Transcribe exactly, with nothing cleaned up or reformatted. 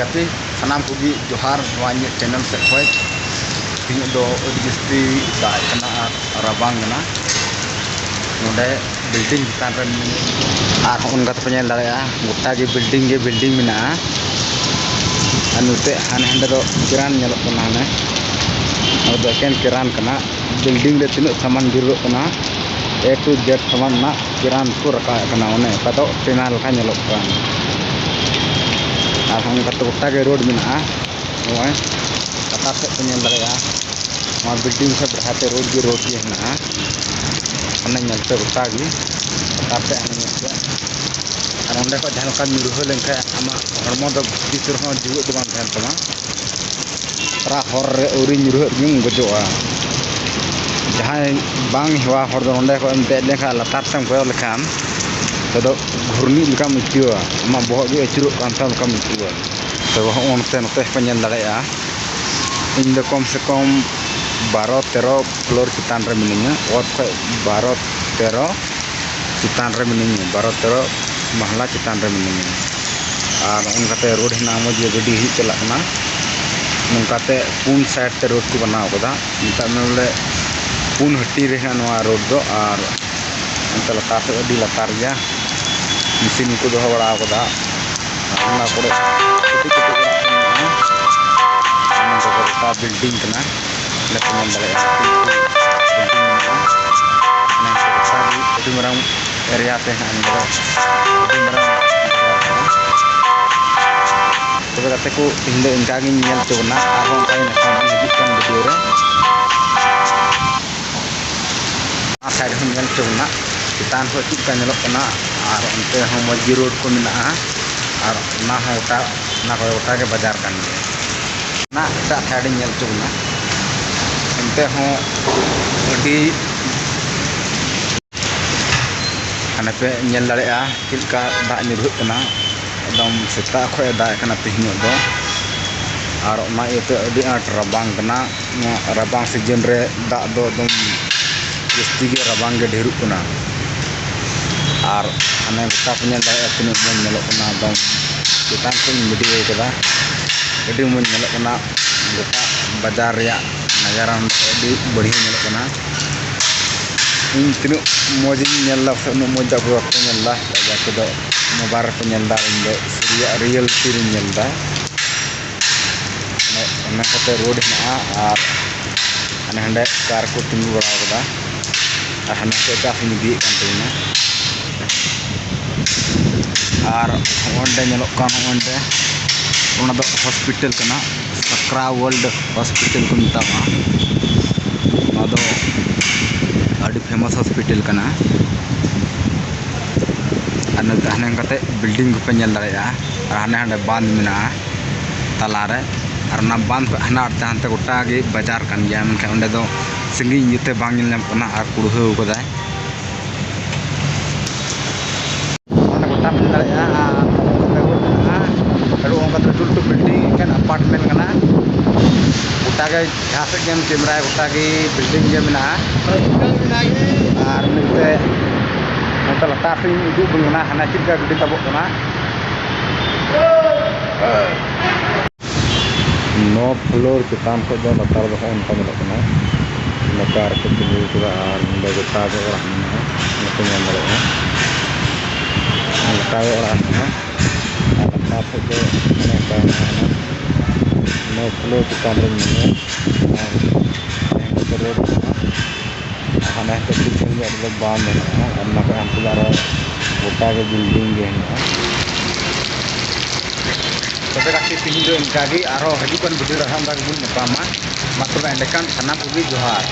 ᱜᱟᱛᱮ, ᱥᱟᱱᱟᱢ ᱠᱚᱜᱮ ᱡᱚᱦᱟᱨ ᱱᱚᱣᱟ ᱤᱧᱟᱹᱜ channel ᱥᱮᱫ ᱠᱷᱚᱱ᱾ ᱛᱮᱦᱮᱧ ᱫᱚ ᱟᱹᱰᱤ ᱡᱟᱹᱥᱛᱤ ᱫᱟᱜ ᱠᱟᱱᱟ ᱟᱨ ᱨᱟᱵᱟᱝ ᱠᱟᱱᱟ᱾ ᱱᱚᱰᱮ building ᱪᱮᱛᱟᱱ ᱨᱮ ᱢᱤᱱᱟᱹᱧᱟ᱾ ᱟᱨ ᱦᱚᱸᱜᱼᱚ ᱱᱚᱝᱠᱟ ᱛᱮᱯᱮ ᱧᱮᱞ ᱫᱟᱲᱮᱭᱟᱜᱼᱟ, ᱜᱚᱴᱟ ᱜᱮ building ᱜᱮ building ᱢᱮᱱᱟᱜᱼᱟ᱾ ᱟᱨ ᱱᱚᱛᱮ ᱦᱟᱱᱮ ᱦᱟᱸᱰᱮ ᱫᱚ ᱠᱮᱨᱟᱱ ᱧᱮᱞᱚᱜ ᱠᱟᱱᱟ, ᱦᱟᱱᱮ ᱱᱚᱣᱟ ᱫᱚ ᱮᱠᱮᱱ ᱠᱮᱨᱟᱱ ᱠᱟᱱᱟ᱾ Building ᱨᱮ ᱛᱤᱱᱟᱹᱜ ᱥᱟᱢᱟᱱ ᱡᱟᱹᱨᱩᱲᱚᱜ ᱠᱟᱱᱟ, A to Z ᱥᱟᱢᱟᱱ ᱨᱮᱱᱟᱜ ᱠᱮᱨᱟᱱ ᱠᱚ ᱨᱟᱠᱟᱵ ᱠᱟᱱᱟ, ᱚᱱᱮ ᱚᱠᱟ ᱫᱚ ᱴᱮᱱᱟ ᱞᱮᱠᱟ ᱧᱮᱞᱚᱜ ᱠᱟᱱ᱾ ᱟᱨ ᱦᱚᱸ ᱚᱱᱠᱟᱛᱮ ᱜᱚᱴᱟ ᱜᱮ road ᱢᱮᱱᱟᱜᱼᱟ᱾ ᱱᱚᱜᱼᱚᱭ ᱞᱟᱛᱟᱨ ᱥᱮᱫ ᱯᱮ ᱧᱮᱞ ᱫᱟᱲᱮᱭᱟᱜᱼᱟ, ᱱᱚᱣᱟ building ᱠᱷᱚᱱ ᱵᱮᱲᱦᱟᱭ ᱛᱮ road ᱜᱮ road ᱜᱮ ᱦᱮᱱᱟᱜᱼᱟ᱾ ᱚᱱᱮ ᱧᱮᱞ ᱯᱮ ᱜᱚᱴᱟ ᱜᱮ ᱞᱟᱛᱟᱨ ᱥᱮᱫ, ᱦᱟᱱᱮ ᱧᱮᱞ ᱯᱮ᱾ ᱟᱨ ᱚᱸᱰᱮ ᱠᱷᱚᱱ ᱡᱟᱦᱟᱸ ᱞᱮᱠᱟ ᱧᱩᱨᱦᱟᱹ ᱞᱮᱱᱠᱷᱟᱱ ᱟᱢᱟᱜ ᱦᱚᱲᱢᱚ ᱫᱚ ᱛᱤᱥ ᱨᱮᱦᱚᱸ ᱡᱤᱣᱮᱫ ᱫᱚ ᱵᱟᱝ ᱛᱟᱦᱮᱱ ᱛᱟᱢᱟ᱾ ᱛᱟᱨᱟ ᱦᱚᱨ ᱨᱮ ᱟᱹᱣᱨᱤ ᱧᱩᱨᱦᱟᱹᱜ ᱨᱮᱜᱮᱢ ᱜᱚᱡᱚᱜᱼᱟ᱾ ᱡᱟᱦᱟᱸᱭ ᱵᱟᱝ ᱦᱮᱣᱟ ᱦᱚᱲ ᱫᱚ ᱱᱚᱸᱰᱮ ᱠᱷᱚᱱ ᱮᱢ ᱫᱮᱡ ᱞᱮᱱᱠᱷᱟᱱ, ᱞᱟᱛᱟᱨ ᱥᱮᱫ ᱮᱢ ᱠᱚᱭᱚᱜ ᱞᱮᱠᱷᱟᱱ, ᱛᱚ ᱫᱚ ᱜᱷᱩᱨᱱᱤ ᱞᱮᱠᱟᱢ ᱟᱹᱭᱠᱟᱹᱣᱟ, ᱟᱢᱟᱜ ᱵᱚᱦᱚᱜ ᱜᱮ ᱟᱹᱪᱩᱨᱚᱜ ᱠᱟᱱ ᱛᱟᱢ ᱞᱮᱠᱟᱢ ᱟᱹᱭᱠᱟᱹᱣᱟ᱾ ᱛᱚ ᱦᱚᱸᱜᱼᱚ ᱱᱚᱛᱮ, ᱱᱚᱛᱮ ᱦᱚᱸᱯᱮ ᱧᱮᱞ ᱫᱟᱲᱮᱭᱟᱜᱼᱟ, ᱤᱧ ᱫᱚ ᱠᱚᱢ ᱥᱮ ᱠᱚᱢ ᱵᱟᱨᱚ ᱛᱮᱨᱚ floor ᱪᱮᱛᱟᱱ ᱨᱮ ᱢᱤᱱᱟᱹᱧᱟ, ᱚᱛ ᱠᱷᱚᱱ ᱵᱟᱨᱚ ᱛᱮᱨᱚ ᱪᱮᱛᱟᱱ ᱨᱮ ᱢᱤᱱᱟᱹᱧᱟ, ᱵᱟᱨᱚ ᱛᱮᱨᱚ ᱢᱟᱦᱞᱟ ᱪᱮᱛᱟᱱ ᱨᱮ ᱢᱤᱱᱟᱹᱧᱟ᱾ ᱟᱨ ᱱᱚᱜᱼᱚ ᱱᱚᱝᱠᱟᱛᱮ road ᱦᱮᱱᱟᱜᱼᱟ, ᱢᱚᱡᱽ ᱜᱮ ᱜᱟᱹᱰᱤ ᱦᱤᱡᱩᱜ ᱪᱟᱞᱟᱜ ᱠᱟᱱᱟ᱾ ᱱᱚᱝᱠᱟᱛᱮ ᱯᱩᱱ side ᱛᱮ road ᱠᱚ ᱵᱮᱱᱟᱣ ᱠᱟᱫᱟ᱾ ᱢᱮᱛᱟᱜ ᱢᱮ ᱵᱚᱞᱮ ᱯᱩᱱ ᱦᱟᱹᱴᱤᱧ ᱨᱮ ᱦᱮᱱᱟᱜᱼᱟ ᱱᱚᱣᱟ road ᱫᱚ᱾ ᱟᱨ ᱚᱱᱛᱮ ᱞᱟᱛᱟᱨ ᱥᱮᱫ ᱟᱹᱰᱤ ᱞᱟᱛᱟᱨ ᱜᱮᱭᱟ, machine ᱠᱚ ᱫᱚᱦᱚ ᱵᱟᱲᱟ ᱠᱟᱫᱟ᱾ ᱟᱨ ᱚᱱᱟ ᱠᱚᱨᱮ ᱠᱟᱹᱴᱤᱡ ᱠᱟᱹᱴᱤᱡ ᱚᱲᱟᱜ ᱠᱚ ᱢᱮᱱᱟᱜᱼᱟ᱾ ᱟᱨ ᱱᱚᱛᱮ ᱫᱚ ᱜᱚᱴᱟ building ᱠᱟᱱᱟ᱾ ᱚᱸᱰᱮ ᱯᱮ ᱧᱮᱞ ᱫᱟᱲᱮᱭᱟᱜᱼᱟ, building ᱢᱮᱱᱟᱜᱼᱟ᱾ ᱢᱟᱱᱮ ᱜᱚᱴᱟ ᱜᱮ ᱟᱹᱰᱤ ᱢᱟᱨᱟᱝ area ᱛᱮ ᱦᱮᱱᱟᱜᱼᱟ ᱱᱚᱰᱮ ᱫᱚ᱾ ᱟᱹᱰᱤ ᱢᱟᱨᱟᱝ area ᱠᱟᱱᱟ᱾ ᱛᱚᱵᱮ ᱜᱟᱛᱮ ᱠᱚ, ᱛᱮᱦᱮᱧ ᱫᱚ ᱤᱱᱠᱟ ᱜᱤᱧ ᱧᱮᱞ ᱦᱚᱪᱚ ᱵᱚᱱᱟ, ᱟᱨᱦᱚᱸ ᱚᱱᱠᱟ ᱜᱮ ᱧᱟᱯᱟᱢ ᱵᱚᱱ ᱦᱤᱡᱩᱜ ᱠᱟᱱ video ᱨᱮ᱾ ᱚᱱᱟ side ᱦᱚᱸ ᱧᱮᱞ ᱦᱚᱪᱚ ᱵᱚᱱᱟ, ᱪᱮᱛᱟᱱ ᱠᱷᱚᱱ ᱪᱮᱫ ᱞᱮᱠᱟ ᱧᱮᱞᱚᱜ ᱠᱟᱱᱟ᱾ ᱟᱨ ᱚᱱᱛᱮ ᱦᱚᱸ ᱢᱚᱡᱽ ᱜᱮ road ᱠᱚ ᱢᱮᱱᱟᱜᱼᱟ᱾ ᱟᱨ ᱚᱱᱟ ᱦᱚᱸ ᱜᱚᱴᱟ, ᱚᱱᱟ ᱠᱚ ᱜᱚᱴᱟ ᱜᱮ ᱵᱟᱡᱟᱨ ᱠᱟᱱ ᱜᱮᱭᱟ᱾ ᱚᱱᱟ ᱮᱴᱟᱜ side ᱤᱧ ᱧᱮᱞ ᱦᱚᱪᱚ ᱵᱚᱱᱟ᱾ ᱚᱱᱛᱮ ᱦᱚᱸ ᱟᱹᱰᱤ, ᱦᱟᱱᱮ ᱯᱮ ᱧᱮᱞ ᱫᱟᱲᱮᱭᱟᱜᱼᱟ ᱪᱮᱫ ᱞᱮᱠᱟ ᱫᱟᱜ ᱧᱩᱨᱦᱟᱹᱜ ᱠᱟᱱᱟ᱾ ᱮᱠᱫᱚᱢ ᱥᱮᱛᱟᱜ ᱠᱷᱚᱱ ᱮ ᱫᱟᱜ ᱮᱫ ᱠᱟᱱᱟ ᱛᱮᱦᱮᱧᱚᱜ ᱫᱚ, ᱟᱨ ᱚᱱᱟ ᱤᱭᱟᱹᱛᱮ ᱟᱹᱰᱤ ᱟᱸᱴ ᱨᱟᱵᱟᱝ ᱠᱟᱱᱟ᱾ ᱱᱚᱣᱟ ᱨᱟᱵᱟᱝ season ᱨᱮ ᱫᱟᱜ ᱫᱚ ᱮᱠᱫᱚᱢ ᱡᱟᱹᱥᱛᱤ ᱜᱮ ᱨᱟᱵᱟᱝ ᱜᱮ ᱰᱷᱮᱨᱚᱜ ᱠᱟᱱᱟ᱾ ᱟᱨ ᱦᱟᱱᱮ ᱜᱚᱴᱟ ᱯᱮ ᱧᱮᱞ ᱫᱟᱲᱮᱭᱟᱜᱼᱟ ᱛᱤᱱᱟᱹᱜ ᱢᱚᱡᱽ ᱧᱮᱞᱚᱜ ᱠᱟᱱᱟ, ᱮᱠᱫᱚᱢ ᱪᱮᱛᱟᱱ ᱠᱷᱚᱱ ᱤᱧ video ᱠᱟᱫᱟ᱾ ᱟᱹᱰᱤ ᱢᱚᱡᱽ ᱧᱮᱞᱚᱜ ᱠᱟᱱᱟ, ᱜᱚᱴᱟ ᱵᱟᱡᱟᱨ ᱨᱮᱭᱟᱜ ᱱᱟᱡᱟᱨᱟ ᱱᱚᱰᱮ ᱟᱹᱰᱤ ᱵᱟᱹᱲᱦᱤᱭᱟᱹ ᱧᱮᱞᱚᱜ ᱠᱟᱱᱟ᱾ ᱤᱧ ᱛᱤᱱᱟᱹᱜ ᱢᱚᱡᱽ ᱤᱧ ᱧᱮᱞ ᱮᱫᱟ, ᱯᱟᱥᱮᱡ ᱩᱱᱟᱹᱜ ᱢᱚᱡᱽ ᱫᱚ ᱟᱯᱮ ᱵᱟᱯᱮ ᱧᱮᱞ ᱮᱫᱟ᱾ ᱡᱟᱦᱟᱸᱭ ᱠᱚᱫᱚ mobile ᱨᱮᱯᱮ ᱧᱮᱞ ᱮᱫᱟ, ᱤᱧ ᱫᱚ ᱥᱟᱹᱨᱤᱭᱟᱜ reality ᱨᱤᱧ ᱧᱮᱞ ᱮᱫᱟ᱾ ᱚᱱᱮ ᱚᱱᱟ ᱠᱟᱛᱮ road ᱦᱮᱱᱟᱜᱼᱟ ᱟᱨ ᱦᱟᱱᱮ ᱦᱟᱸᱰᱮ car ᱠᱚ ᱛᱤᱸᱜᱩ ᱵᱟᱲᱟ ᱟᱠᱟᱫᱟ ᱟᱨ ᱦᱟᱱᱮ ᱦᱟᱸᱰᱮ ᱪᱟᱥ ᱤᱧ ᱤᱫᱤᱭᱮᱫ ᱠᱟᱱ ᱛᱟᱵᱚᱱᱟ᱾ ᱟᱨ ᱦᱚᱸᱜᱼᱚᱭ ᱱᱚᱸᱰᱮ ᱧᱮᱞᱚᱜ ᱠᱟᱱ, ᱦᱚᱸᱜᱼᱚᱭ ᱱᱚᱸᱰᱮ, ᱚᱱᱟ ᱫᱚ hospital ᱠᱟᱱᱟ, ᱥᱟᱠᱨᱟ World Hospital ᱠᱚ ᱢᱮᱛᱟᱜᱼᱟ᱾ ᱱᱚᱣᱟ ᱫᱚ ᱟᱹᱰᱤ famous hospital ᱠᱟᱱᱟ᱾ ᱟᱨ ᱱᱚᱛᱮ ᱦᱟᱱᱮ ᱠᱟᱛᱮ building ᱠᱚᱯᱮ ᱧᱮᱞ ᱫᱟᱲᱮᱭᱟᱜᱼᱟ᱾ ᱟᱨ ᱦᱟᱱᱮ ᱦᱟᱸᱰᱮ ᱵᱟᱸᱫᱷ ᱢᱮᱱᱟᱜᱼᱟ ᱛᱟᱞᱟᱨᱮ᱾ ᱟᱨ ᱚᱱᱟ ᱵᱟᱸᱫᱷ ᱠᱷᱚᱱ ᱦᱟᱱᱟ ᱟᱲᱛᱮ ᱦᱟᱱᱛᱮ ᱜᱚᱴᱟ ᱜᱮ ᱵᱟᱡᱟᱨ ᱠᱟᱱ ᱜᱮᱭᱟ, ᱢᱮᱱᱠᱷᱟᱱ ᱚᱸᱰᱮ ᱫᱚ ᱥᱟᱺᱜᱤᱧ ᱤᱭᱟᱹᱛᱮ ᱵᱟᱝ ᱧᱮᱞ ᱧᱟᱢᱚᱜ ᱠᱟᱱᱟ ᱟᱨ ᱠᱩᱲᱦᱟᱹᱣ ᱠᱟᱫᱟᱭ᱾ ᱚᱸᱰᱮ ᱜᱚᱴᱟᱢ ᱧᱮᱞ ᱫᱟᱲᱮᱭᱟᱜᱼᱟ᱾ ᱟᱨ ᱱᱚᱛᱮ road ᱢᱮᱱᱟᱜᱼᱟ᱾ ᱟᱹᱰᱤ ᱚᱱᱠᱟ ᱞᱟᱹᱴᱩ ᱞᱟᱹᱴᱩ building, ᱮᱠᱮᱱ apartment ᱠᱟᱱᱟ᱾ ᱜᱚᱴᱟ ᱜᱮ ᱡᱟᱦᱟᱸ ᱥᱮᱫ ᱜᱮᱢ camera ᱭᱟ, ᱜᱚᱴᱟ ᱜᱮ building ᱜᱮ ᱢᱮᱱᱟᱜᱼᱟ᱾ ᱟᱨ ᱢᱤᱫᱴᱮᱡ ᱱᱚᱛᱮ ᱞᱟᱛᱟᱨ ᱥᱮᱫ ᱤᱧ ᱩᱫᱩᱜ ᱟᱵᱚᱱ ᱠᱟᱱᱟ, ᱦᱟᱱᱟ ᱪᱮᱫ ᱞᱮᱠᱟ ᱜᱟᱹᱰᱤ ᱛᱟᱵᱚᱜ ᱠᱟᱱᱟ᱾ ᱱᱚ floor ᱪᱮᱛᱟᱱ ᱠᱷᱚᱱ ᱫᱚ ᱞᱟᱛᱟᱨ ᱫᱚ ᱦᱚᱸᱜᱼᱚ ᱱᱚᱝᱠᱟ ᱧᱮᱞᱚᱜ ᱠᱟᱱᱟ᱾ ᱱᱚᱝᱠᱟ ᱟᱨ ᱠᱚ ᱛᱤᱸᱜᱩ ᱠᱟᱫᱟ ᱟᱨ ᱱᱚᱸᱰᱮ ᱜᱚᱴᱟ ᱜᱮ ᱚᱲᱟᱜ ᱢᱮᱱᱟᱜᱼᱟ, ᱱᱚᱛᱮ ᱧᱮᱞ ᱫᱟᱲᱮᱭᱟᱜᱼᱟ᱾ ᱜᱚᱴᱟ ᱜᱮ ᱚᱲᱟᱜ ᱢᱮᱱᱟᱜᱼᱟ᱾ ᱟᱨ ᱞᱟᱛᱟᱨ ᱥᱮᱫ ᱫᱚ ᱚᱱᱮ ᱚᱱᱠᱟ ᱢᱮᱱᱟᱜᱼᱟ᱾ ᱱᱚ floor ᱪᱮᱛᱟᱱ ᱨᱮ ᱢᱮᱱᱟᱜᱼᱟ᱾ ᱟᱨ ᱱᱚᱛᱮ road ᱢᱮᱱᱟᱜᱼᱟ᱾ ᱟᱨ ᱦᱟᱱᱮ ᱦᱟᱱᱛᱮ ᱠᱟᱹᱴᱤᱡ ᱥᱟᱺᱜᱤᱧ ᱧᱚᱜ ᱨᱮᱫᱚ ᱵᱟᱸᱫᱷ ᱢᱮᱱᱟᱜᱼᱟ᱾ ᱟᱨ ᱚᱱᱟ ᱠᱷᱚᱱ ᱦᱟᱱᱛᱮ ᱫᱚ ᱟᱨᱦᱚᱸ ᱜᱚᱴᱟ ᱜᱮ building ᱜᱮ ᱦᱮᱱᱟᱜᱼᱟ᱾ ᱛᱚᱵᱮ ᱜᱟᱛᱮ, ᱛᱮᱦᱮᱧ ᱫᱚ ᱤᱱᱠᱟ ᱜᱮ, ᱟᱨᱦᱚᱸ ᱦᱤᱡᱩᱜ ᱠᱟᱱ video ᱨᱮ ᱟᱨᱦᱚᱸ ᱚᱱᱠᱟ ᱜᱮᱵᱚᱱ ᱧᱟᱯᱟᱢᱟ᱾ ᱢᱟ ᱛᱚᱵᱮ ᱮᱸᱰᱮᱠᱷᱟᱱ ᱥᱟᱱᱟᱢ ᱠᱚᱜᱮ ᱡᱚᱦᱟᱨ᱾